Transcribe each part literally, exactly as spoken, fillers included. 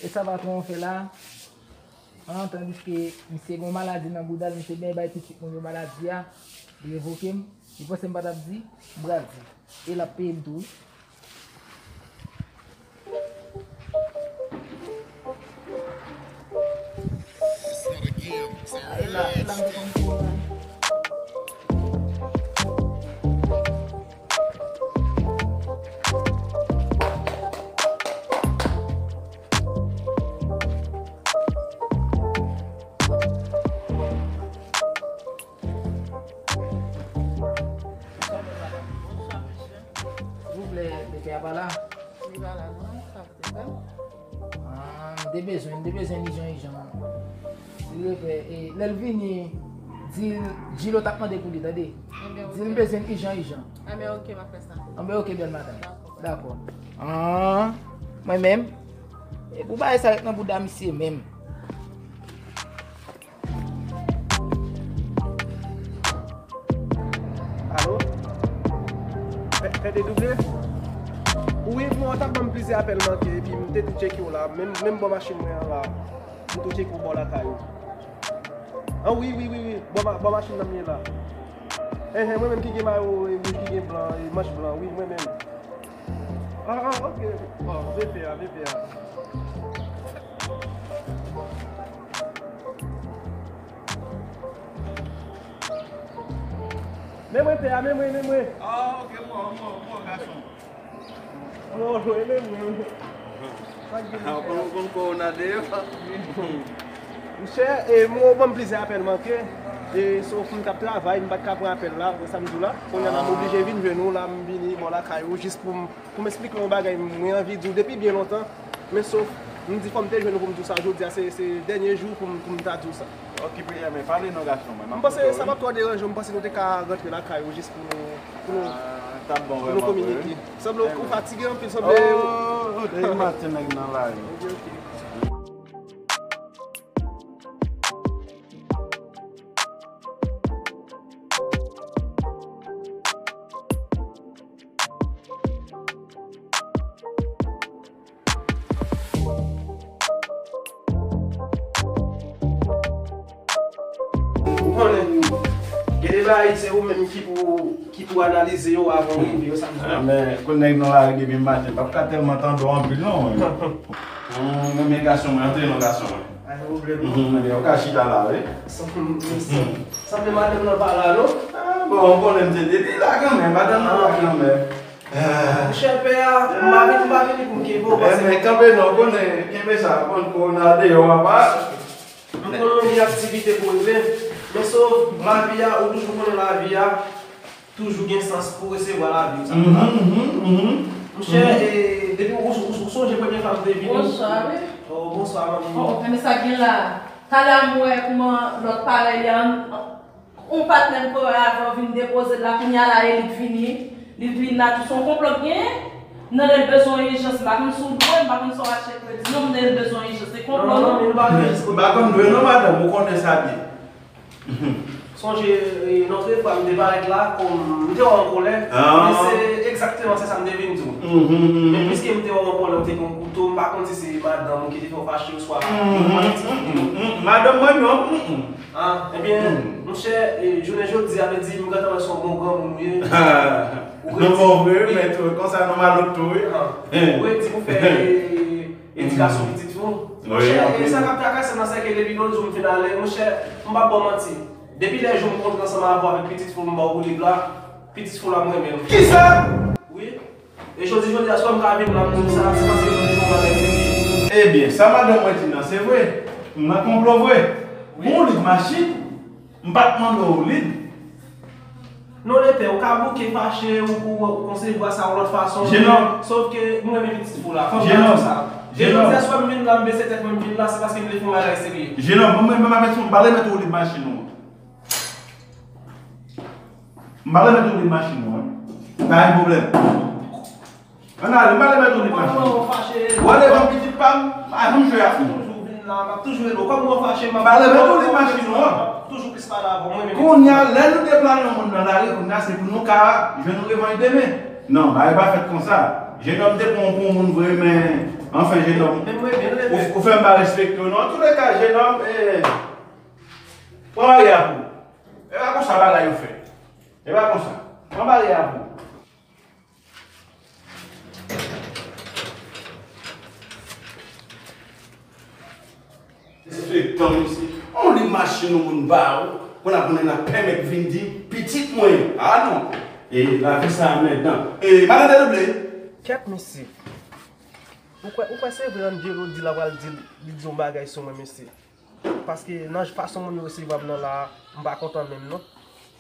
E sa patwon an fè la? An, tandiske misye gen yon maladi nan bouda l, misye byen bay pitit mwen yo maladi a, li revoke m, li panse m pa t ap di, m pral di. E l ap peye m tou, wi. It's not a game, it's a... Ay, la, la, m te konn pou mwen. Silvouplè, Bebe a pa la? Li pa la non, sa te fè. Ah, m te bezwen, m te bezwen ijan, ijan. Silvouplè, e, lè l vini, di l, Djilo t ap mande pou li, tande. Enben, di l m oke. Bezwen ijan, ijan. Enben, oke, m ap fè sa. Enben, oke, bèl madanm. Dakò. Dakò. Ah, mwen menm? E pou bagay sa ret nan bouda misye menm. Alo? Pè, Pè D W? Wi, bon, w t ap ban m plizyè apèl manke, epi m te tou tcheke w la, menm, menm bò machin mwen an la, m tou tcheke w bò lakay ou. An, wi, wi, wi, wi, bò ma-, bò machin nan m ye la. Enhen, mwen menm ki gen mayo, e, wouj, ki gen blan, e, manch blan, wi, mwen menm. Ah, ah, ok. Bon, V P a, V P a. Men mwen, pè a, men mwen, men mwen. Ah, ok, mwen, mwen, mwen, gason. Mwen, mwen, men mwen. Ah, ou konn, ou konn kòwona deyò. Monchè, e, mwen ban m plizyè apèl manke. E, sof m t ap travay, m pa t ka pran apèl la, wè sa m di w la. Kounye a la, m oblije vin jwenn ou la, m vini bò lakay ou jis pou m, pou m eksplike w yon bagay mwen anvi di w depi byen lontan. Men sof, m di fò m te jwenn ou pou m di w sa jodi a, se, se dènye jou pou m, pou m ta di w sa. Ok, men pale non, gason mwen. M panse sa p ap twò deranje w, m panse nou te ka rantre lakay ou jis pou nou, pou nou, ah, t ap bon pou nou vrèman vre, kominike. Sanble ou, ou fatige anpil, sanble. Oh, depi maten nèg nan lari. Ok, ok. Ou konnen, gen de bagay se ou menm ki pou, ki pou analize yo avan ou pibye yo, sa m di la. Ah, men, kon nèg nan lari depi maten, m p ap ka tèlman tande w anpil non. Hum, men gason mwen, antre non, gason mwen. Pa gen pwoblèm non. Mhm, men ou ka chita la, wi. San, san, sanble madanm nan pa la non. Ah, bon, ou konnen m te depi la kanmenm, madanm nan la kanmenm. Monchè pè a, m pa vini, m pa vini pou m kenbe w, paske men kanpe non, konnen, kenbe sa, konn kowona deyò a pa. M konnen w gen aktivite pou regle, men sof lavi a, ou toujou konnen lavi a, toujou gen sans pou resevwa lavi, sa. Mhm, mhm, mhm. Monchè, e, depi ou, ou, ou sonje premye fwa m te vini. Bonswa, wi. Oh, bonswa, manmi. Oh, men sa gen la. Talè a m wè kòman lòt parèy li a, yon patnè m k wè avè w vin depoze l la, kounye a la e li k vini, li vin la tou, se yon konplo k genyen? M tande l bezwen yon ijans, m pa konn si w dwe, m pa konn si w achte kredi non, m tande l bezwen yon ijans, se konplo non? Non, non, men nou pa bezwen ijans. M pa konn dwe non, madanm, ou konnen sa byen. Sonje, e, lòt fwa m te parèt la, kòm m te wè w an kòlè, men se egzakteman se sa m te vin di w. Men piske m te wè w an kòlè, ou te gen yon kouto, m pa konn si se madanm ou ki te fè w fache oswa yon madanm ki te gen yon... Madanm mwen non. Ah, ebyen, monchè, e, jounen jodi a, vle di, m gentan wè se yon bon granmoun ou ye. Ou redi, bon vre, wi, men tou, konsa nou malot tou, wi. Ou redi pou fè, e, edikasyon pitit ou. Monchè, e, sa k ap trakase m nan, se ke depi lòt jou m fin ale, monchè, m p ap ba w manti. Depi lè jou m kontre ansanm avè w avèk pitit fi w m ba w pou lib la, pitit fi w la m renmen l. Kisa? Wi. E jodi, jodi a, swa m ka vin la, m di w sa, se paske m te fè yon bagay serye. Ebyen, sa madanm mwen di nan, se vre. M nan konplo vre. Wi. Pou yon lib machin, m pa t mande w lib. Non, Lepè, ou ka bouke fache, ou, ou, ou konsevwa sa yon lòt fason. Jenòm. Sof ke m renmen pitit fi w la. Fò m ta di w sa. E jodi a, swa m vin la, m bese tèt mwen, m vin la, se paske m vle fè yon bagay serye. Jenòm, mwen menm, m ap mete yon bal remèt ou lib machin ou. M pa remèt ou lib machin ou, wi. Pa gen pwoblèm. Ann ale, m pa remèt ou lib machin ou. Ou ale ban pitit pa m, m pa janm jwe ak ou. Toujou vin la, m ap toujou rele w. Kòm mwen fache, m ap... M pa remèt ou lib machin ou, wi. Toujou plis pale avè w, mwen menm. Kounye a, lè nou deplase yon moun nan lari, kounye a, se pou nou ka jwenn yon revanj demen. Non, bagay pa fèt konsa. Jenòm te pran w pou yon moun vre, men Anfen, jenòm, ou, ou fè m pa respekte w, non. Antouleka, jenòm, eh, pran bagay la pou ou. E pa konsa bagay yo fèt. E pa konsa. Pran bagay la pou ou. Derespektan, mesye. On li machin yon moun ba ou, kounye a konnen l ap pèmèt vin di pitit mwen. Ah non. E lavi sa a mèd nan. E madan Dedouble. Kèt, mesye. Ou kwè, ou kwè se vre Angelo di l a pral di l, li di yon bagay sou mwen, mesye? Paske nan fason moun yo resevwa m nan la a, m pa kontan menm non.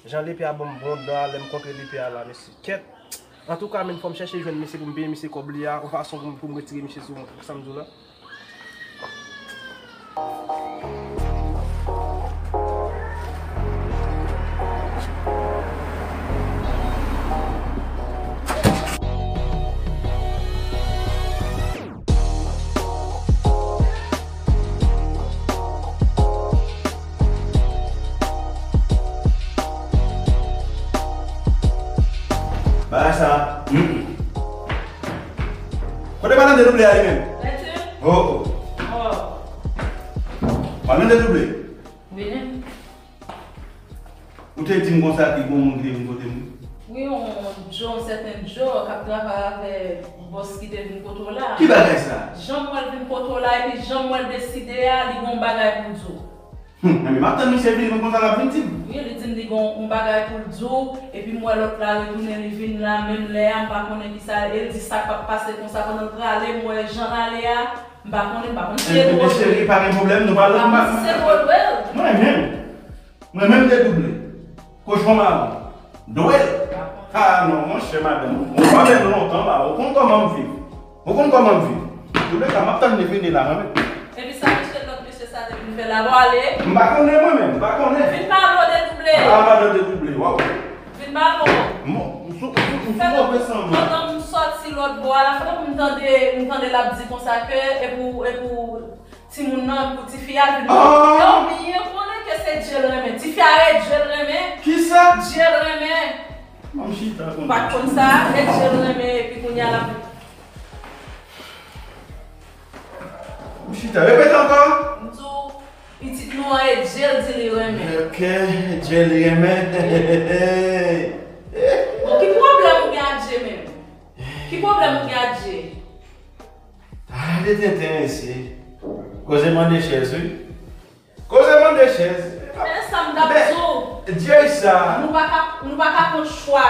Jan lepè a ban m bon dan a lè m kontre lepè a la, mesye. Kèt! Antouka, menm fò m chèche jwenn misye pou m peye misye kòb li a, yon fason pou m, pou m retire misye sou mwen. Ou konn sa m di w la? Bagay sa. Mm. Kote madan Dedouble a li menm? Mèt. Oh, oh. Oh. Madan Dedouble. Vini. Ou te di m konsa ke gon moun ki te vin kote m wi. Wi, yon Joe, yon sèten Joe k ap travay avèk bòs ki te vin kote w la. Ki bagay sa? Jan m wè l vin kote w la, epi jan m wè l deside a, li gon bagay pou l di w. Hmm, enben, m ap tann misye vini, men konsa l ap vin di m. Wi, li di m li gon yon bagay pou l di w, epi m wè lòt la retounen, li vin la menm lè a, m pa konnen kisa, e l di sa k ap pase konsa pandan l prale, m wè jan l ale a, m pa konnen, m pa konn si e dwo l. Enben, cheri, pa gen pwoblèm, nou pral. M pa konn si se dwo l. Mwen menm, mwen menm Dedouble. Kochon mawon. Dwèl. Ah non, monchè, madanm. Ou konnen lontan la, ou konn kòman m viv. Ou konn kòman m viv. Antouleka, m ap tann li vini la, mwen menm. Epi sa mesye, lòt mesye sa te vin fè la, bon, ale. M pa konnen mwen menm, m pa konnen. Vin pale w Dedouble. Ah, madan Dedouble, waw. Vin pale w. Bon, m sou, m sou, m sou move sanm la. Pandan m sòti lòt bò a la, fò m tande, m tande l ap di konsa ke, e pou, e pou timoun nan, pou tifi a vin. Ah! Yo byen konnen ke se Dye l renmen. Tifi a e Dye l renmen. Kisa? Dye l renmen. Ban m chita konnen. Ou pa t konn sa, e Dye l renmen, epi kounye a l ap Ou chita, repete ankò. M di w, pitit nou an e Dye l di li renmen. Ok, Dye l renmen. Bon, ki pwoblèm ou gen ak Dye menm? Ki pwoblèm ou gen ak Dye? Tande tenten, mesye. Koze mande chèz, wi. Koze mande chèz. Men sa m t ap di w. Dye sa. Nou pa ka, nou pa ka kont chwa.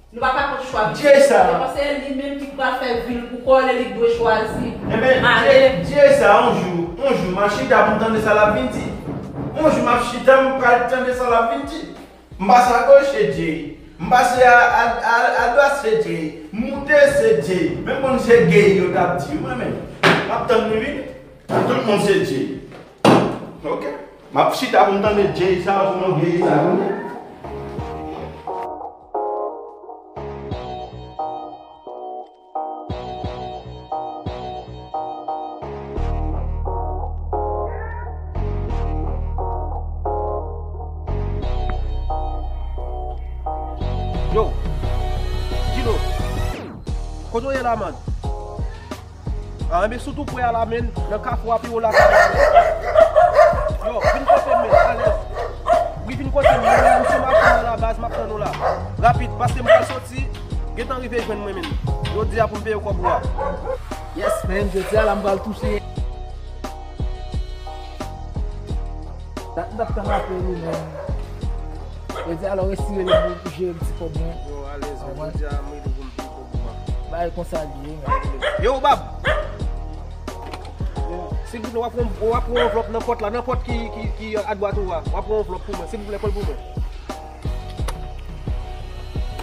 Nou pa ka kont chwa pitit nou. Dye sa. Paske se li menm ki pral fè vi l pou kò l e li k dwe chwazi. Enben, ale. Dye, Dye sa, yon jou, yon jou, m a chita pou m tande sa l ap vin di. Yon jou, m ap chita, m pral tande sa l ap vin di. M pase agoch, se Dye. M pase a, a, a, adwat, se Dye. M moute, se Dye. Menm moun se gay yo t ap di, mwen menm. M ap tann li vini. Tout moun se Dye. Ok. M ap chita pou m tande Dye sa, pou m gay sa, konnen. Yo, Djilo, kote w ye la, man? Ah, enben, si w tou pre a la, menn, nan kafou a pi wo lakay la, menn. Yo, vin kote m, menn, alèz. Wi, vin kote m, menn, m sou machin nan la, baz, m ap tann ou la. Rapid, paske m pral soti, gentan rive jwenn mwen, menn. Jodi a pou m peye w kòb ou a. Yes, menn, jodi a la, m pral touche. Dat m t ap tann apèl ou, menn. Jodi a la, w resi rele m pou jere m ti kòb mwen. Yo, alèz, menn, jodi a, m rele w pou m peye kòb ou a. Bagay konsa l ye, men. Yo, Bab! Silvouplè, w ap pran, w ap pran yon anvlòp nan pòt la, nan pòt ki, ki, ki adwat ou a. W ap pran yon anvlòp pou mwen, silvouplè, pran l pou mwen.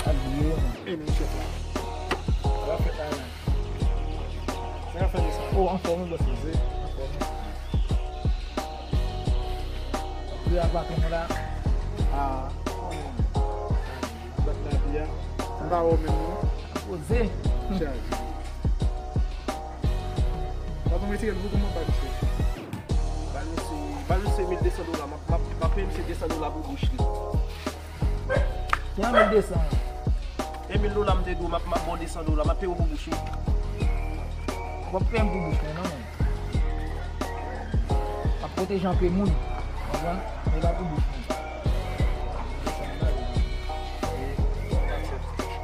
Sa l ye, men. E, men, chèf la. Sa w ap fè la, la? Sa w ap fè de sa? Oh, anfòm, wi, bòs. Poze, anfòm. Wi, a patwon la. Ah, oh, men. Bat lavi a. M pa wè w menm, non. Poze. Chaje. Patwon, retire l pou kòman ba misye. Ba misye, ba misye mil de san dola. M ap, m ap, m ap peye misye de san dola pou bouch li. Ki an mil de san an? E mil dola m te di w, m ap, m ap ba w de san dola. M ap peye w pou bouch ou. Fòk peye m pou bouch mwen, non, men. M ap pwoteje anpe moun. Konprann? Men pa pou bouch mwen.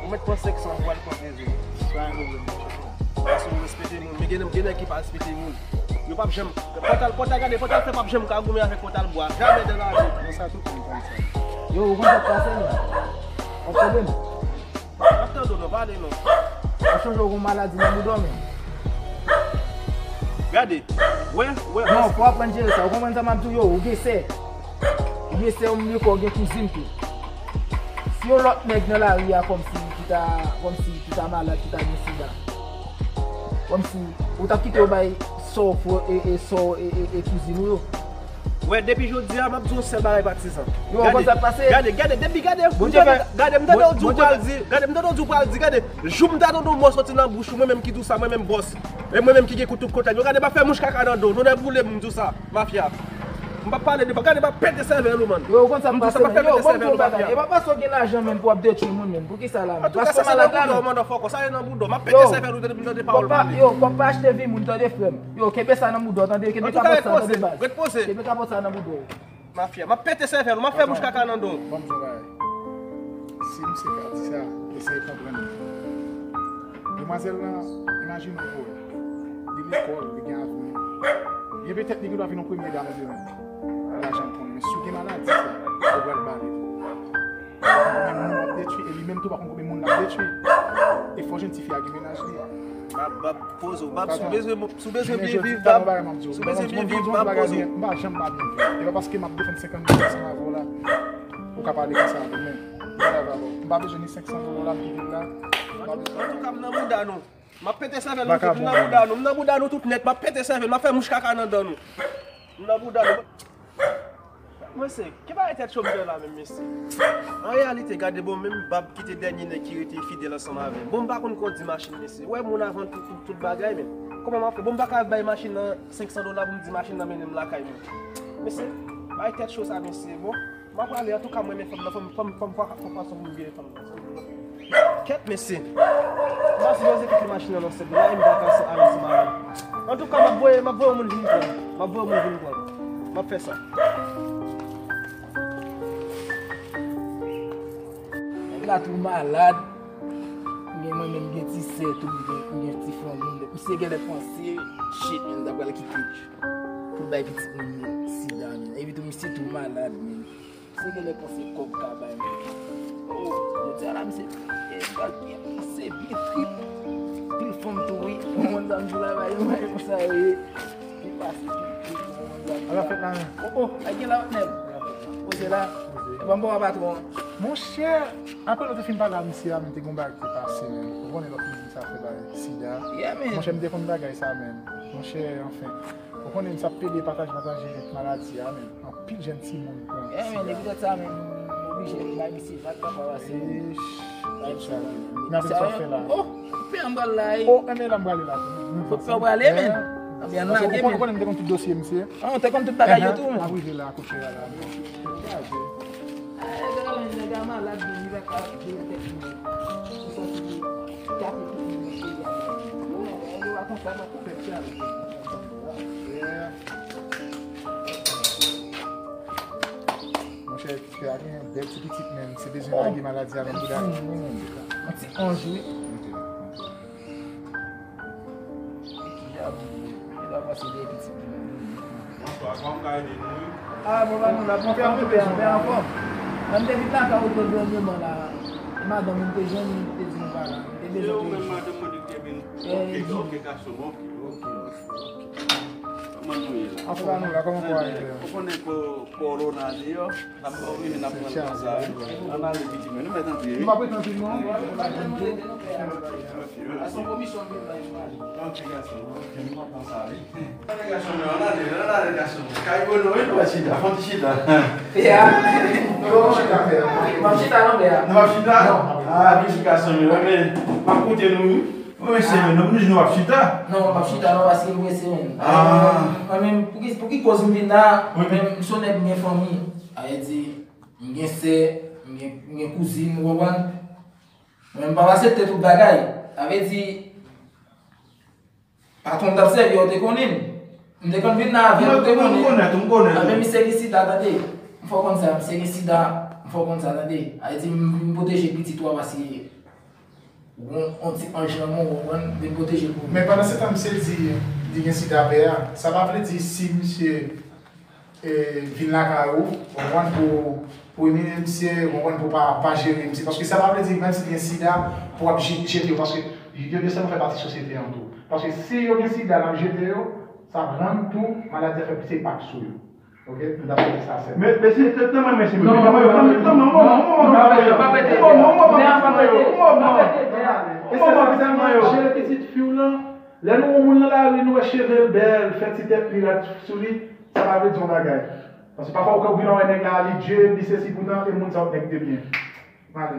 Ou mèt pran senk san, ou pral pran trèz mil. Pa gen pwoblèm. Paske ou respekte moun. Men gen, gen nèg ki pa respekte moun. Yo p ap janm. Pòtal, pòtal, gade, pòtal fè p ap janm ka goumen avèk pòtal bwa. Jamè nan lavi. Yo, ou konn sa k pase, non? W ap tande m? M ap tande w, non, pale, non. Ou sonje w gon maladi nan bouda w, men. Gade. Wè, wè. Non, fò w aprann jere sa. Ou konprann sa m ap di w? Yo, ou gen sè. Ou gen sè, ou gen frè, ou gen kouzin tou. Si yon lòt nèg nan lari a, kòmsi ki ta, kòmsi ki ta malad, ki ta gen sida, kòmsi ou t ap kite yo bay sè w, frè, e, e, sè w, e, e, e kouzin ou yo? Wè, depi jodi a, m ap di yon sèl bagay, patizan. Yo, gade, konn sa k pase? Gade, gade, depi gade, m Bondye tande, fè, gade, m tande w di w Bondye pral fè di, gade, m tande w di w pral di, gade, jou m ta tande yon mo sòti nan bouch ou, mwen menm ki di w sa, mwen menm bòs. E mwen menm ki gen tout kontèk yo, gade, m ap fè mouch kaka nan do w, tonnè boule m, m di w sa, mafya. M p ap pale de, gade, m ap pete sèvèl ou, man. Yo, ou konn sa k pase, men. Yo, ban m di w yon bagay. E pa paske w gen lajan, men, pou w ap detwi moun, men. Poukisa la, men? Paske w malad la, men. Antouka, sa se nan bouda w, motherfucker. Sa se nan bouda w. M ap pete sèvèl ou depi m tande pawòl ou pale. Yo, kòb pa achte vi moun, tande, frè m. Yo, kenbe sa nan bouda w, tande. Kenbe kapòt sa, tande, baz. Ret poze, ret poze. Kenbe kapòt sa nan bouda w. Mafya, m ap pete sèvèl ou, m ap fè bouch kaka nan do w. Ban m di w yon bagay. Si misye ka di sa, eseye konprann li. Demwazèl lan, imajine w wè. Li lekòl, li gen avni. Byen petèt li gen dwa vin yon premye dam demen. Lajan l konnen. Men si w gen maladi sa, ou pral bale. Ou menm moun w ap detwi, e li menm tou pa konn konbyen moun l ap detwi. E fò jèn tifi a gen mennaj li. M ap, m ap poze w, m ap, si w bezwen, si w bezwen byen viv, m ap, si w bezwen byen viv, m ap poze w. M pa janm pa byen viv. E pa paske m ap defann senkant mil ansanm avè w la, ou ka pale konsa avè m, men, m pa bezwen ni senk san dola m kite l la. Antouka, m nan mouda nou. M ap pete sèvèl nou tout, m nan mouda nou, m nan mouda nou tout nèt, m ap pete sèvèl, m ap fè mouch kaka nan dan nou. M nan mouda nou. Mesye, ki bagay tèt cho m fè la menm, mesye? An reyalite, gade bon, menm bab ki te dènye nèg ki rete fidèl ansanm avè m. Bon, m pa konn kondi machin, mesye. Wè moun avan tout, tout, tout bagay, men. Kòman m ap fè? Bon, m pa ka bay machin nan senk san dola pou m di machin nan mennen m lakay mwen. Mesye, bagay tèt cho sa, mesye. Bon, m ap prale, antouka, m renmen fanm nan, fò m, fò m, fò m, fò m, fò m, fò m, fò m, fò m, fò m, fò m, Kèt, mesye. M pa sipoze kite machin nan nan sèt la, e m pa ka avanse mal. Antouka, m ap voye, m ap voye yon moun vin pran m. M ap voye yon moun vin pran m. M ap fè sa. Nèg la tou malad. Gen mwen menm gen ti sè tou, m gen, m gen ti fanmi. Misye genlè panse, shit, men, m ta pral kite pou bay pitit moun yo sida, men. Epi tou misye tou malad, men. Se genlè panse kòb ka bay men. Oh, jodi a la, misye, e, bal byen pase, byen trip. Pil fanm tou, wi. Ou konn sa m di w la, bay yo, bay yo konsa, wi. Byen pase, byen trip, ou konn sa m di w la. Ala fèt la, men. Oh, oh, ay gen la, nèg. Poze la. Poze. E ban m ba w patwon an. Monchè, apre nou te fin pale a misye a, men te gon bagay ki te pase, men. Ou konnen lòt moun sa fè bagay sida. Yeah, man. Monchè, m te konn bagay sa, men. Monchè, anfen. Ou konnen, sa ap plede pataje, pataje maladi a, men. Anpil jèn timoun pran sida. Yeah, men, epi sa, men, m oblije bay misye vag papa pase. Eish, bay misye vag. Men apre sa w fè la. Oh, pè an pral la, wi. Oh, enben la m prale la. Kot pè w prale, men? Anben, ann lage, men. Ou konnen m te konn tout dosye misye. Ah, ou te konn tout bagay yo tou, men. M ap rive la, kote a la, men. Gade. Eh, nèg la, men, nèg la malad, men, li pa ka jere tèt li, men. Li santi li gate tout moun nan peyi a, men. Yo, yo, yo, konsa, mwen, konsa, sa. Yeah. Monchè, fè a gen bèl ti pitit, men. Se bezwen lage maladi a nan bouda. Yon ti anj, wi. Ok, ok. Ki jan pou li ta pase de pitit li menm. Bonswa, kòman m ka ede nou, wi? Ah, bon, ba nou la, bon, fè anpil bezwen, anfòm. Lè m te vin lakay ou tout dènyèman la, madanm ou te jwenn, li te di nou pa la. M te bezwen te. Se ou menm madanm mwen te vin. Ok, ok, gason, ok, ok, ok. Kòman nou ye la? Anfòm, nou la, kòman kò a ye? Ou konnen ko-, kòwona deyò. N ap ba w rive, n ap pran tan sa, wi. Ann ale, pitit mwen. Nou mèt antre, wi. Nou pa prete anpil, non. Ok, gason. Ok, nou pran tan sa, wi. Ann ale, gason mwen, ann ale, ann ale, gason mwen. Kay Bono, wi, nou va chita, fon ti chita. Ya. Nou pa chita, frè. Nou pa chita, non, frè. Nou pa chita? Non. Ah, pitit gason mwen, men, m ap koute nou, wi. Wi, mesye, men, nou, nou ap chita. Non, m ap chita, non, paske m prese, men. Ah. Mwen menm, pou ki, pou ki kòz m vin la, wi, men, m se yon nèg m gen fanmi. Sa vle di, m gen sè, m gen, m gen kouzin, ou konprann? Mwen, m p ap aksepte tout bagay. Sa vle di, Patwon m t ap sèvi a, ou te konnen m. M te konn vin nan avè l, ou te konnen. M konnen tou, m konnen tou. Anben misye gen sida, tande. M fè w konn sa, misye gen sida, m fè w konn sa, tande. Sa vle di m vin pwoteje pitit ou a paske yon, yon ti anj nan men w, ou konprann, vin pwoteje l pou ou. Men pandan se tan misye di li gen sida pè a, sa pa vle di si misye e, vin lakay ou, ou konprann, pou, pou imilye misye, ou konprann, pou pa, pa jere misye. Paske sa pa vle di menm si l gen sida, pou w ap je- jete yo. Paske yo nesesèman fè pati sosyete an tou. Paske si yo gen sida, n ap jete yo, sa ap rann tou maladi a fè plis enpak sou yo. Ok? Nou t ap swete sa sèlman. Men, men se tèt nan men, men se mwen. Tanmen, tanmen, tanmen, tanmen, tanmen, tanmen, tanmen, tanmen, tanmen, tanmen, tanmen, E se sa ki sèlman jere pitit fi w lan. Lè nou wè yon moun nan lari, nou wè cheve l bèl, fè ti tèt li rad sou li, sa pa vle di yon bagay. Paske pafwa ou ka gen wè nèg la li djed, li sesi poutan e moun sa yon nèg de byen. M ale.